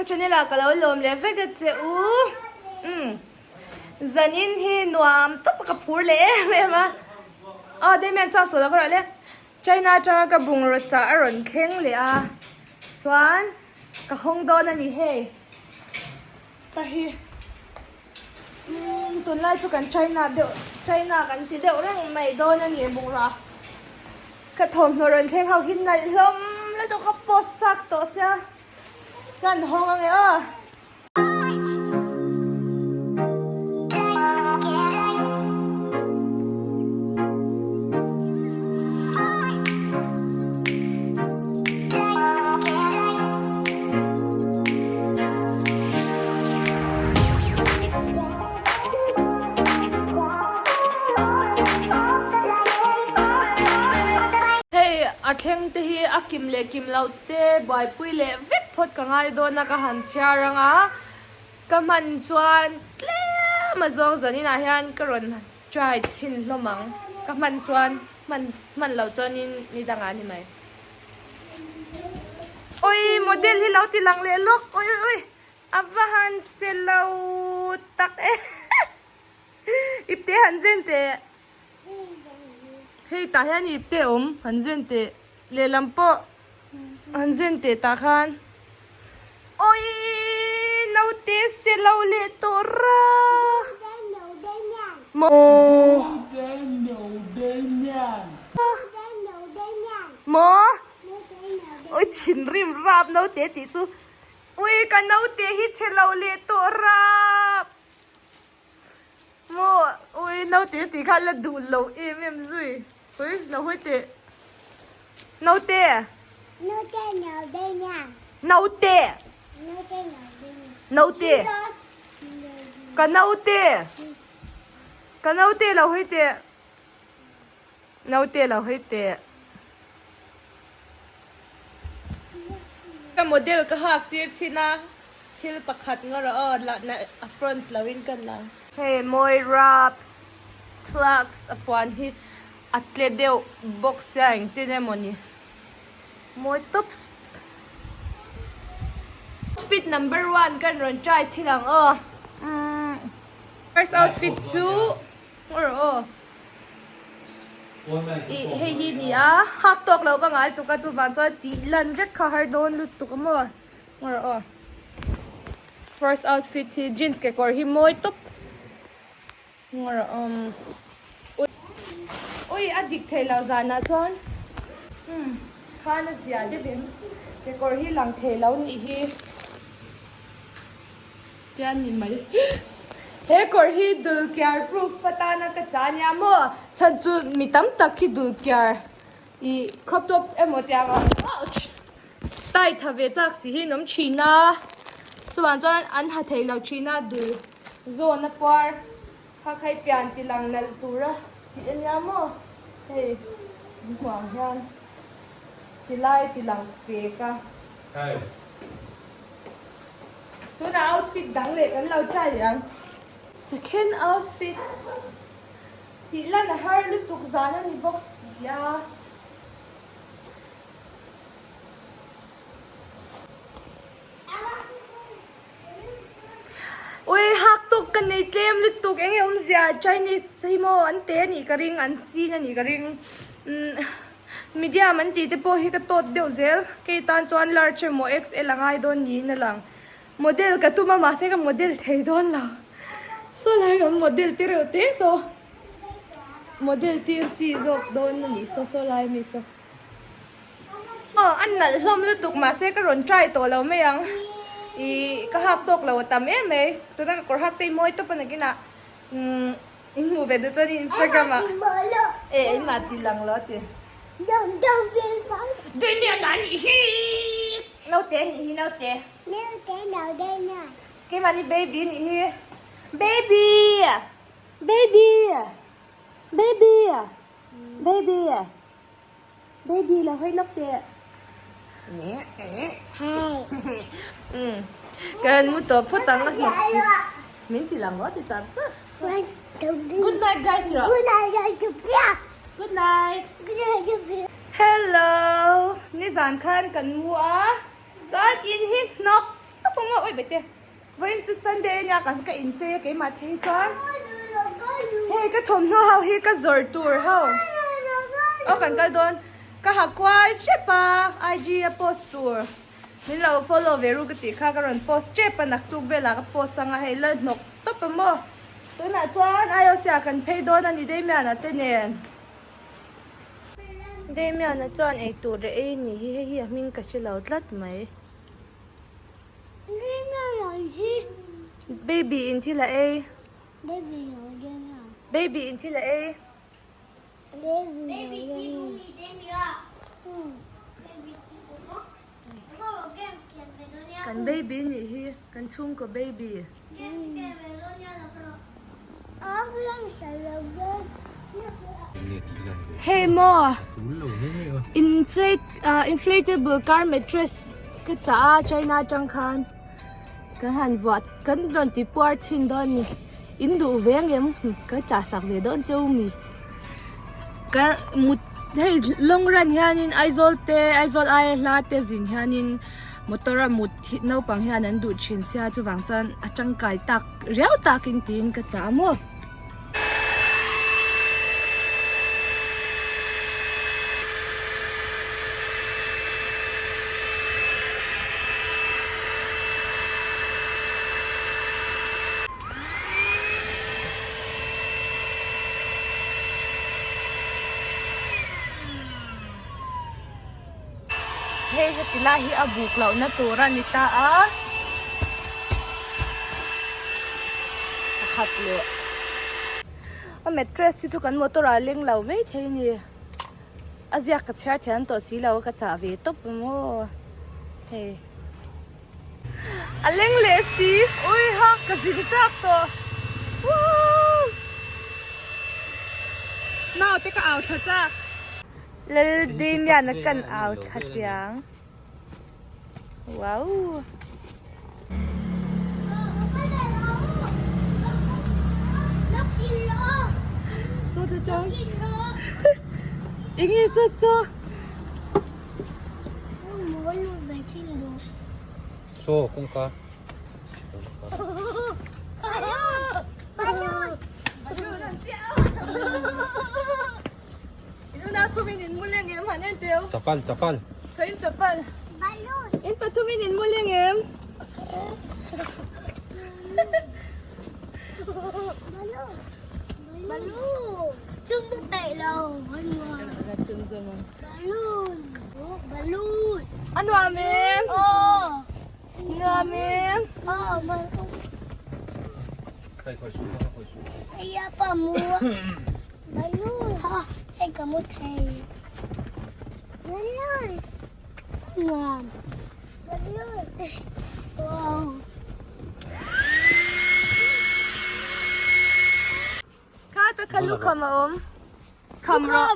channel ah ka lo lawm leh vek a che u. Umm zanin hi nuam tawp a ka phur leh em em a. Aw Damian chuan sawi lo ka rawh le. China atanga ka bungraw chah a rawn thleng leh a chuan ka hawng dawn a ni hei. Ka hi umm tunlai chu kan China deuh China kan ti deuh reng mai dawn a ni bungraw. Ka thawmhnaw rawn thleng ho hi nalh hlawm lutuk a post chak tawh sia ka han hawng ange aw. Hei a thleng te hi a kim leh kim loh te buaipui leh vek phawt ka ngai dawn a ka han chhiar ang a, ka hman chuan tlem a zawng zanin ah hian ka rawn try chhin hlawm ang, ka hman chuan hman hman loh chuanin ni dangah a ni mai. Ui model hi lo ti lang leh lawk ui ui ui. A va han se lo tak e. Ipte han zen teh. Hei tah hian ipte awm han zen teh. Lehlam pawh han zen teh tah khan. Awii naute se lo leh tawh ra. Maw. Maw. Awi thinrim rap naute tih chu. Ui ka naute hi chhe lo leh tawh rap maw ui naute tih kha la duh lo em em zui ui lo hawi teh naute Naute naute nia naute naute naute naute ka naute ka naute lo hawi teh Naute lo hawi teh. Ka model ka hak tir thin a, thil pakhat nga rawh aw la na a front lo in ka la. Hei mawi raps plugs a puan hi a tle deuh bawk sia engtin emaw ni mawi tawps. Outfit number one kan rawn try chhin ang aw. First outfit chu. Ngaw rawh aw. Ih hei hi ni a, hak tawk lo ka ngai tuk a chuvang chuan tih lan vek kha har dawn lutuk a maw. Ngaw rawh aw. First outfit hi jeans kekawr hi mawi tawp. Ngaw rawh aw. Ui a dik thei lo zanah chuan umm khan a zia deuh em kekawr hi lang thei lo nih hi. Tian ni mai. He kawr hi dulkiar proof atana ka cha ania maw? Chhan chu mi tam tak hi dulkiar ih crop top emaw tiang a ouch tie tha ve chak si hi an awm thin a. Chuvang chuan an ha thei lo thin a dul zawn a puar kha khai pian ti lang nalh tura tih ania maw? Hei hmuh ang hian ti lai ti lang fek a. Tunah outfit dang leh kan lo try leh ang. Second outfit tih lan a har lutuk zan a ni bawk si a. Ui hak tawk ka nei tlem lutuk eng nge awmzia Chinese hi maw an te a nih ka ring an chin a nih ka ring. Medium an tih te pawh hi ka tawt deuh zel, kei tan chuan large emaw XL a ngai dawn niin a lang. Model ka tum a mahse ka model thei dawn lo. Saw lai kan model te reuh te saw model tir chi zawk dawn a nih saw saw lai ami saw. Aw a nalh hlawm lutuk mahse ka rawn try tawh lo mai ang. Ih ka hak tawk lo a tam em mai tuna ka kawr hak te hi mawi tawp a nakinah umm. In hmuh ve duh chuan Instagram ah e engmah ti lang lo ti. Daniel a nih hi naute a nih hi naute. Keimah ni baby a nih hi baby baby baby baby baby lo hawi lawk teh. Kan mu tawh phawt ang a hnawk si. Min ti lang rawh ti char char. Good night guys rawh. Good night. Hello. Nizan khan kan mu a. Chuan in hi hnawk tawp ang a. bete vawiin chu Sunday ania kan ka inchei a keimah thei chuan hei ka thawmhnaw ho hi ka zawrh tur ho aw kan kal dawn ka ha kual hrep a IG a post tur min lo follow ve ru ka tih kha ka rawn post tep a naktuk velah ka post anga hei la hnawk tawp a maw tunah chuan IOC ah kan phei dawn a ni Damian-a te nen. Damian-a chuan eitur a ei ni hi hei hi a hming ka hre lo tlat mai. Baby in thil a ei. Baby in thil a ei. Kan baby nih hi kan chhungkaw baby. Hei maw inflate ah inflatable car mattress ka chah a china atang khan kan han vuah kan rawn ti puar chhin dawn a ni in duh ve ang em ka chah sak ve dawn cheu a ni kar mut hei long run hianin Aizawl te Aizawl aia hla te zin hianin motor a mut hi naupang hian an duh thin sia chuvang chuan a tangkai tak riau takin tiin ka chah a maw. Hei heti lai hi a buk lohna tur a ni ta a pakhat leh a mattress hi chu kan motor ah a leng lo mai thei a ni a ziak ka chhiar thiam tawh si lo a ka chah ve tawp ang aw hei a leng leh si ui ha ka zin chak tawh woo naute ka au thla chak. Laldimiana kan au thla tiang. Wow. So te chang. Ingi so so. So kawngka. Chapal chapal. Khain chapal. In pathumin in mu leng em? Balloon. Balloon. Balloon. A nuam em? Nuam em? Kha ta kha lukham a awm. Kham rawh.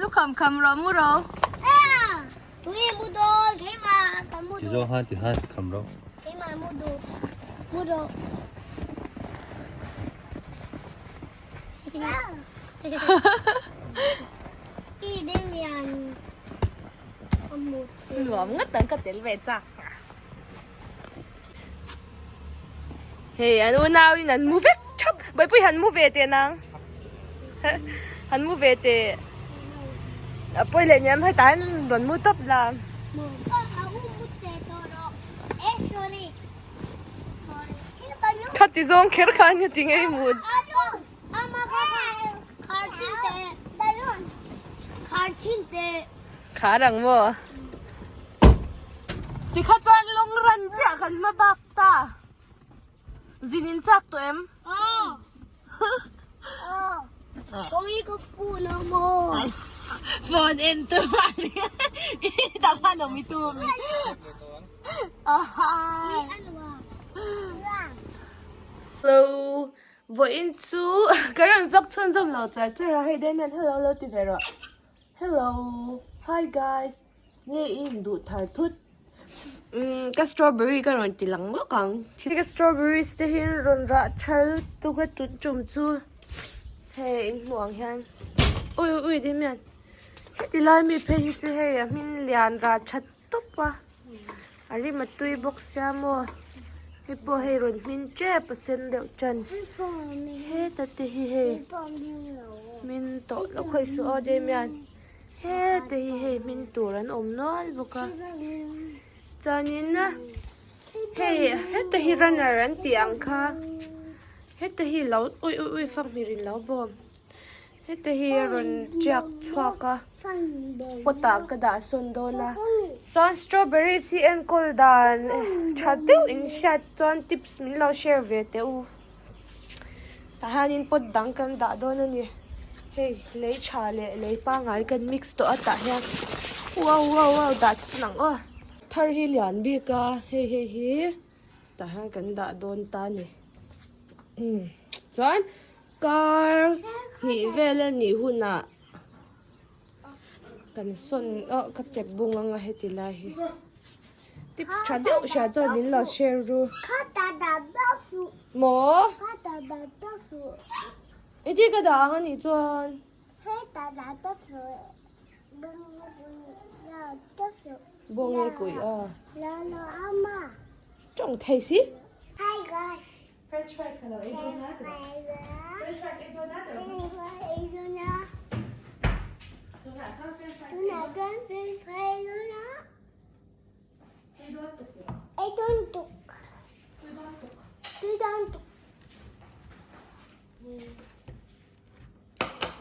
Lukham kham rawh mu ro. Ti zawng han ti han kham rawh. Nuam ngawt ang ka tel ve chak. Hei an unau in an mu vek thap Bawihpui han mu ve teh nang han mu ve teh a pawi leh niam hetah hian rawn mu tawp la. Khati zawng kher khan ka ti ngei mut. Khar ang maw? Tikha chuan lung ran chiah kan hma bak ta. Zin in chak tawh em? Phone en tu tak khan awm i tu mi. Hello. Vawiin chu ka rawn vlog chhunzawm lo char char a hei Damian hello lo ti ve rawh. Hello. Hi guys. Nge i induh thar thut. Umm ka strawberry ka rawn ti lang lawk ang. Ka strawberries te hi rawn rah tha lutuk a tun tum chu hei in hmuh ang hian ui ui ui Damian heti lai mi phei hi chu hei a hmin lian rah tha tawp a. A rim a tui bawk sia maw hei pawh hei rawn hmin tep a sen deuh tan heta te hi hei hmin tawh lo khawih suh aw Damian heta hi hei hmin tur an awm nual bawk a chuanin hei heta hi runner an tih ang kha heta hi lo ui ui ui fanghmir in lo bawm. Heta hi a rawn tiak chhuak a, pot ah ka dah sawn dawn a, chuan strawberries hi enkawl dan tha deuh in hriat chuan tips min lo share ve teh u, tah hianin pot dang kan dah dawn a ni, hei lei tha leh lei pangngai kan mix tawh a tah hian wow wow wow dah chhan ang aw. Thar hi lian bik a, hei hei hi tah hian kan dah dawn ta a ni, chuan. Kar hnih vel a nih hunah kan sawn ah ka chep bung anga heti lai hi tips tha deuh hria chuan min lo share ru maw engtin ka dah ang anih chuan bawng nge kuih a tawng thei si. French fries ka lo ei dawn a tiraw? French fries ei dawn a tiraw? Ei dawn a. Tunah chuan French fries Tunah chuan French fries ei dawn a. Ei dawn tuk tiraw? Ei dawn tuk. Tui dawn tuk. Tui dawn tuk.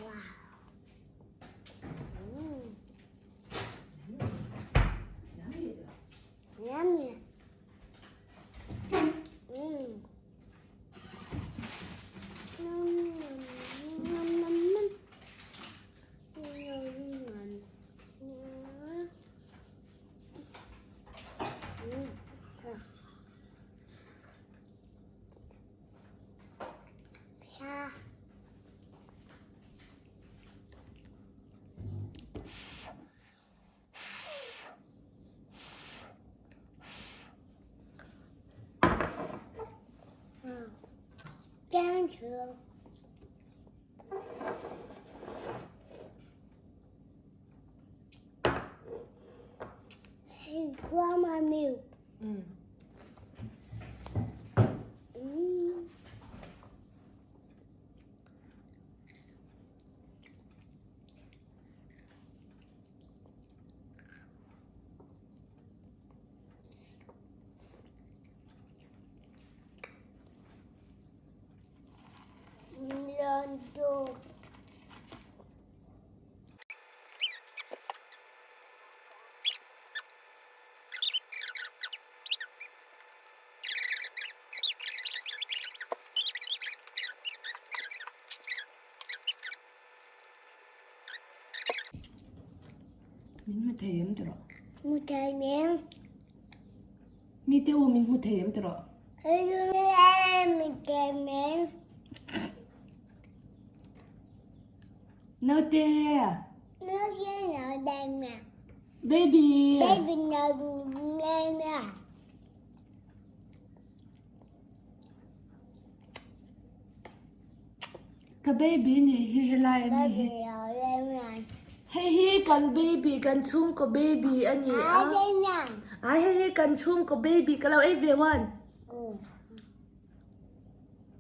Wow. Yummy. Grandma milk. Mm. Min hmu thei em tiraw? Hmu thei miang. Mi te u min hmu thei em tiraw? Hmu thei miang. Naute. Naute naute miang. Baby. Baby naute miang. Ka baby nih hi helai a mi hi. Hei hi kan baby kan chhungkaw baby a ni a. A hei hi kan chhungkaw baby ka lo ei ve one.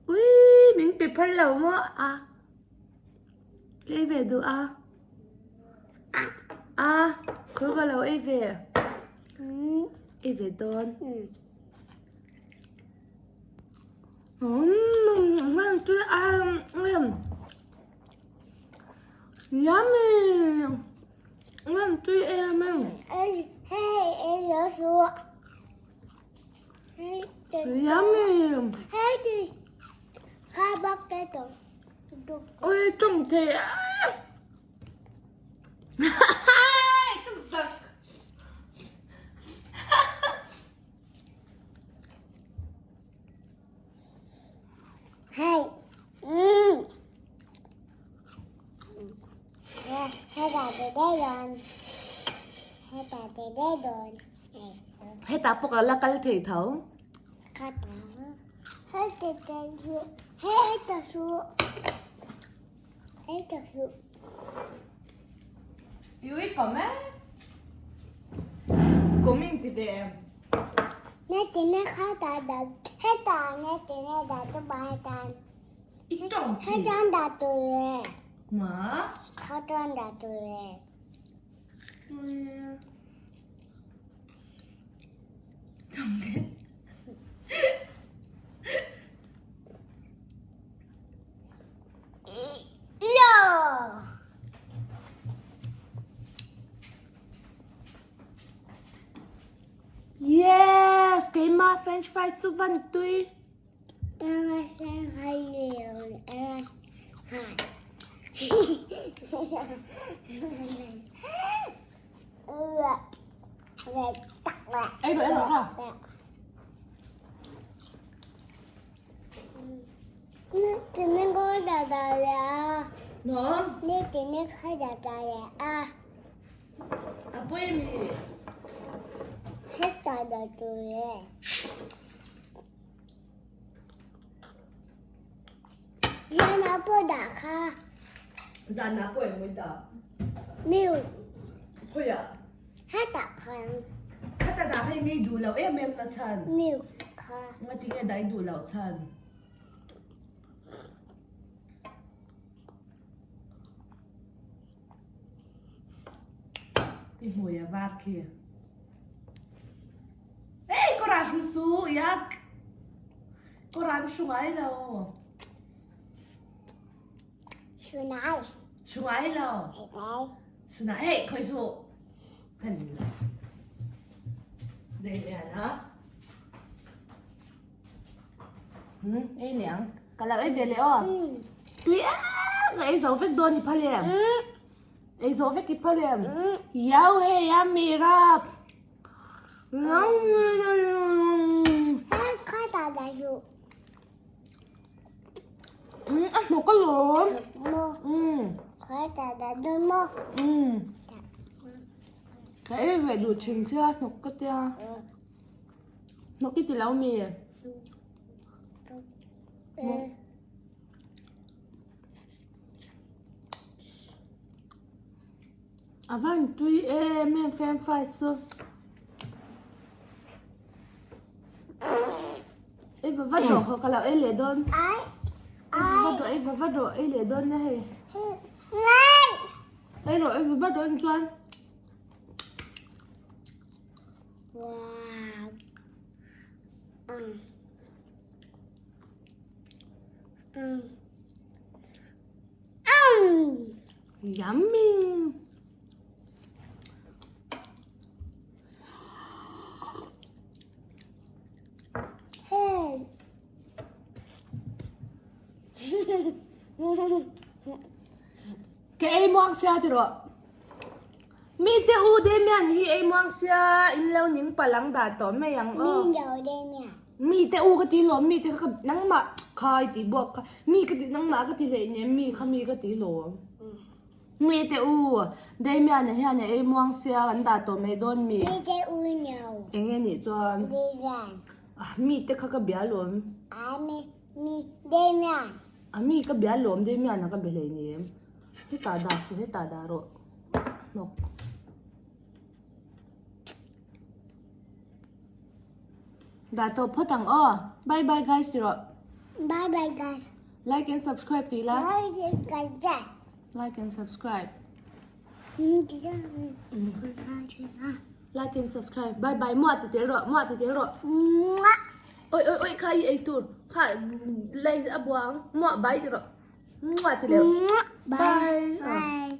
Ui min pe phal lo maw a. Ka ei ve duh a. A khaw ka lo ei ve. Ei ve dawn. Yummy! Ngon tui em em. Yummy! Ôi trông thế á. Cái giật. Hei. Mm. Hetah te daih dawn. Hetah te daih dawn. Hetah pawh ka la kal thei tho. Ka tang. Heta te chu. Heta chu. Heta chu. Yui kom e. Kom in ti ve em. Ma? Yes, keima french fries chu van tui. Ei rawh ei rawh ha. Maw? A pawi mi. Zanah pawh eng mawi dah? Khawiah? Khata dah kha i ngei duh loh em em na chhan? Ngatinge dah i duh loh chhan? I hmui a var khi. Ei, kawrah hru su, yak. Kawrah an hru ngai lo. Hru ngai. Hru ngai lo. Hru ngai. Hru ngai, hei, khoi su. Hân. Đây mẹ hả? Hmm, ei liang. Ka lo ei ve leh aw. Tui em ka ei zo vek dawn i phal em? Ei zo vek i phal em? Yau hei a mi rap. A hnawk alawm. Ka ei ve duh thin sia hnawk ka tia. Hnawk i ti lo mi? A van tui em em french fries chu. Ei va va rawh khaw ka lo ei leh dawn. Ei va va rawh ei va va rawh ei leh dawn nia hei. Ei rawh ei va va rawh chuan. Wow. Yummy. Hey. Ka ei muang sia ti rawh. Mi te u Damian hi ei muang sia in lo ning palang dah tawh mai ang aw. Mi lo Damian. Mi te u ka ti lawm mi te kha nangmah khai ti buak kha mi ka ti nangmah ka ti hlei nem mi kha mi ka ti lawm. Mi te u Damian hian a ei muang sia kan dah tawh mai dawn mi. Mi te u no. Enge nih chuan. Damian. Mi te kha ka bia lawm. A mi mi Damian. A mi ka bia lawm Damian a ka be hlei nem. Hetah dah suh hetah dah rawh hnawk. Dah tawh phawt ang aw. Bye bye guys ti rawh. Bye bye guys. Like and subscribe tih la. Like and subscribe. Like and subscribe. Like and subscribe. Bye bye. Muah ti tel rawh. Muah ti tel rawh. Muah. Oi oi oi kha i ei tur. Kha lai a buang. Muah bye ti rawh. Muah ti leh. Bye. Bye. Bye.